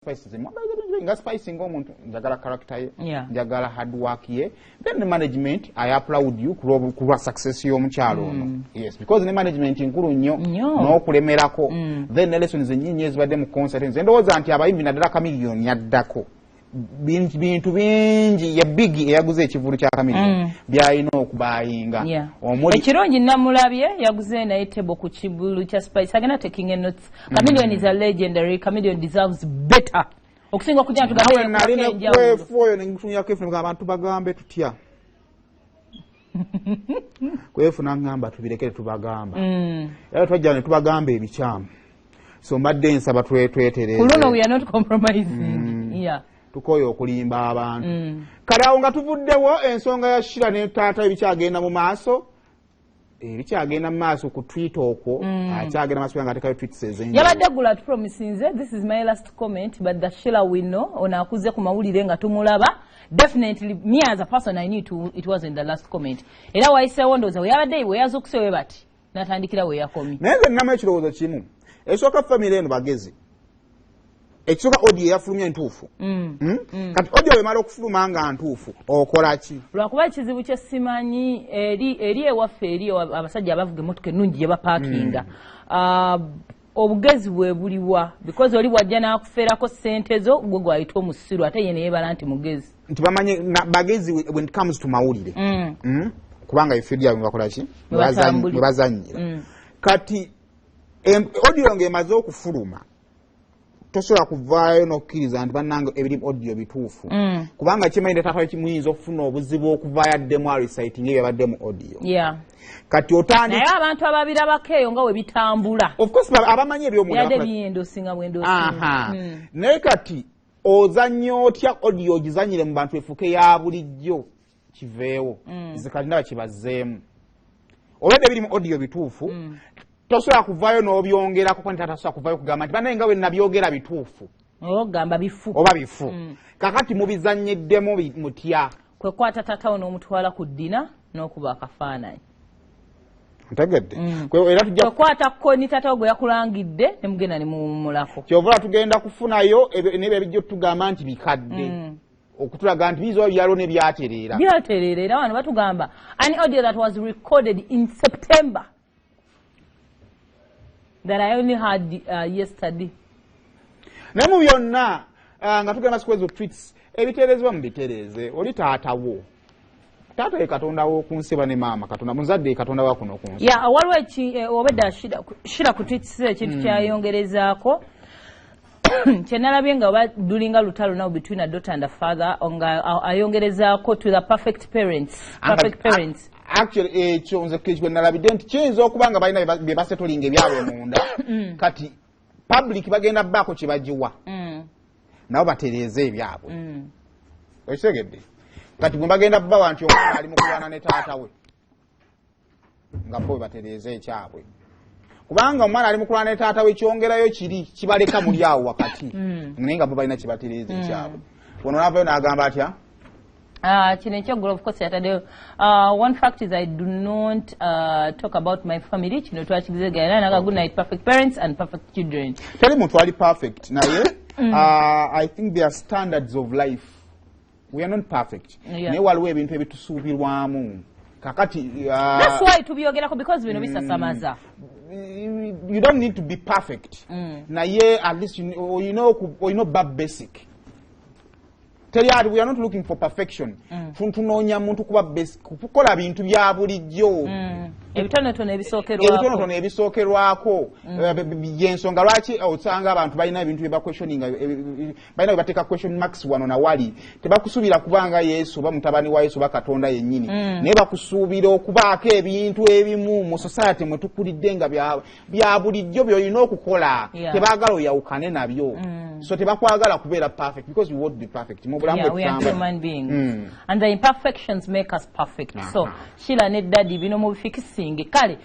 Spice nga Spice ngaomuntu, njagala character ye, njagala hard work ye. Then ne management, I applaud you ku lwa success y'omukyalo ono. Yes, because ne management nkulu nnyo Nnyo. n'okulemerako. Then ne lessons ennyingi ezibadde mu concert, nze ndowooza nti abayimbi, naddala Chameleone, yaddako bintu bingi. Ye big eyaguze ekivulu kya Chameleone byalina okubayinga omuli Ekirungi namulabye yaguze naye table ku kivulu kya Spice, agenda taking a notes. Chameleone is a legendary. Chameleone deserves better okusinga okujja. Nawe nali ne Kwefu oyo nentunya Kwefu nga abantu bagambe tutya. Kwefu naŋŋamba tubirekere, tubagamba era twajja ne tubagamba ebikyamu. So mbadde nsaba twetereeze. Ku luno we are not compromising, yeah. Tukooye okulimba abantu. Kale awo nga tuvuddewo, ensonga ya Shira ne taata ebikyagenda mu maaso, ebikyagenda mu maaso ku Twitter okwo. Akyagenda maaso nga atekayo tweets ez'enjawulo. Yabadde gula tupromisinze, this is my last comment, but the Sheila we know, ono akuze ku mawulire nga tumulaba, definitely me as a person, I knew it wasn't the last comment. Era wayiseewo, ndowooza weyabadde weyazukusewe bati natandikira weyakomye. Naye nze nnamu ekirowoozo kimu. Ekisooka, famire eno bagezi. Ekisooka, audio eyafulumya entuufu. Kati audio wemala okufuluma nga ntuufu, okola ki? Lwakuba ekizibu kyesimanyi eri ewaffe eri abasajja abavuga emotoka ennungi gye bapaakinga. Ah, obugezi bwe buliwa? Because oli bwajja n'akuferako ssente zo, gwe gwayita omusiru, ate ye neyebala nti mugezi. Nti bamanye bagezi when it comes to mawulire. Kubanga efe byabwe bakola ki? Mwe batambulira. Mwe bazannyira. Kati audio ng'emaze okufuluma, tosobola kuvaayo n'okkiriza nti bannange ebiri mu audio bituufu, kubanga kimanyi ne taata muyinza okufuna obuzibu okuvaayo addemu areciting ebyabadde mu audio. Kati otandika Naye abantu ababirabako eyo nga we bitambula, Of course, abamanyi ebyomunda byadde bakola- byendosinga bwendosinga. Aha. Naye kati ozannya otya audio ogizanyire mu bantu efuuke ya bulijjo, kiveewo? Nze kati ndaba kibazzeemu. Olwedde biri mu audio bituufu, tosobola kuvaayo n'obyongerako, kuba tasobola kuvaayo kugamba nti banaye nga bwe nabyogera bituufu. Ogamba bifu. Oba bifu. Kakati mubizannyiddemu mutya? Kwekwata taatawo n'omutwala ku ddina n'okuba akafaananyi. Ntegedde. Era tujja Kwekwata koni taatawo gwe yakulangidde ne mugenda ne muwummulako. Kyova tugenda kufunayo nebyo ebijja otugamba nti bikadde, okutulaga nti biyinza oba byaliwo ne byatereera. Byatereera. Era wano batugamba an audio that was recorded in September that I only had yesterday. Naye mu byonna, nga tugenda sikwezo tweets, ebiteerezebwa mubitereeze. Oli taatawo, taata ye Katonda w'oku nsi, ba ne maama Katonda muzadde ye Katonda wa kuno ku nsi. Ya, waliwo obedda Shira ku tweets ekintu kyayongerezaako kyenalabye nga oba dulinga lutalo now between a daughter and a father, nga ayongerezaako to the perfect parents, perfect parents. Actually, ekyo nze bwe nalabidde nti kiyinza okuba nga balina bye basettlinga ebyabwe munda. Kati public bagenda baako kye bagiwa, nabo batereeze ebyabwe. Okitegedde? Kati bwe bagenda bawa nti omwana ali mu kulwana ne taata we, nga bo bwe batereeze ekyabwe, kubanga omwana ali mu kulwana ne taata we, kyongerayo kiri kibaleka muli awo wakati, naye nga bo balina kibatereeza ekyabwe. Ono naavayo n'agamba atya? Kino ekyeggulo, of course, yataddeyo one fact is I do not talk about my family. Kino twakigizegera naga. Good night, perfect parents and perfect children. Teri muntu ali perfect, naye I think there are standards of life. We are not perfect, naye waliwo ebintu ebitusuubirwamu. Kakati That's why tubyogerako, because bino bisasamaza. You don't need to be perfect, naye at least olina obba basic. Teri ali, we are not looking for perfection. Tunoonya muntu kuba basic, kukola bintu bya bulijjo. Ebitonotono ebisookerwako. Ebitonotono ebisookerwako. Yensonga lwaki osanga abantu balina ebintu byebaquestioninga, balina byebateeka question marks wano nawali. Tebakusuubira kubanga Yesu oba mutabani wa Yesu oba Katonda yennyini, naye bakusuubira okubaako ebintu ebimu mu society mwe tukulidde nga bya bulijjo byolina okukola. Tebaagala oyawukane nabyo. So tebakwagala kubeera perfect, because we won't be perfect mu bulamu. Yeah, we are human beings. And the imperfections make us perfect. So Sheila ne daddy, bino mubifixinge kale.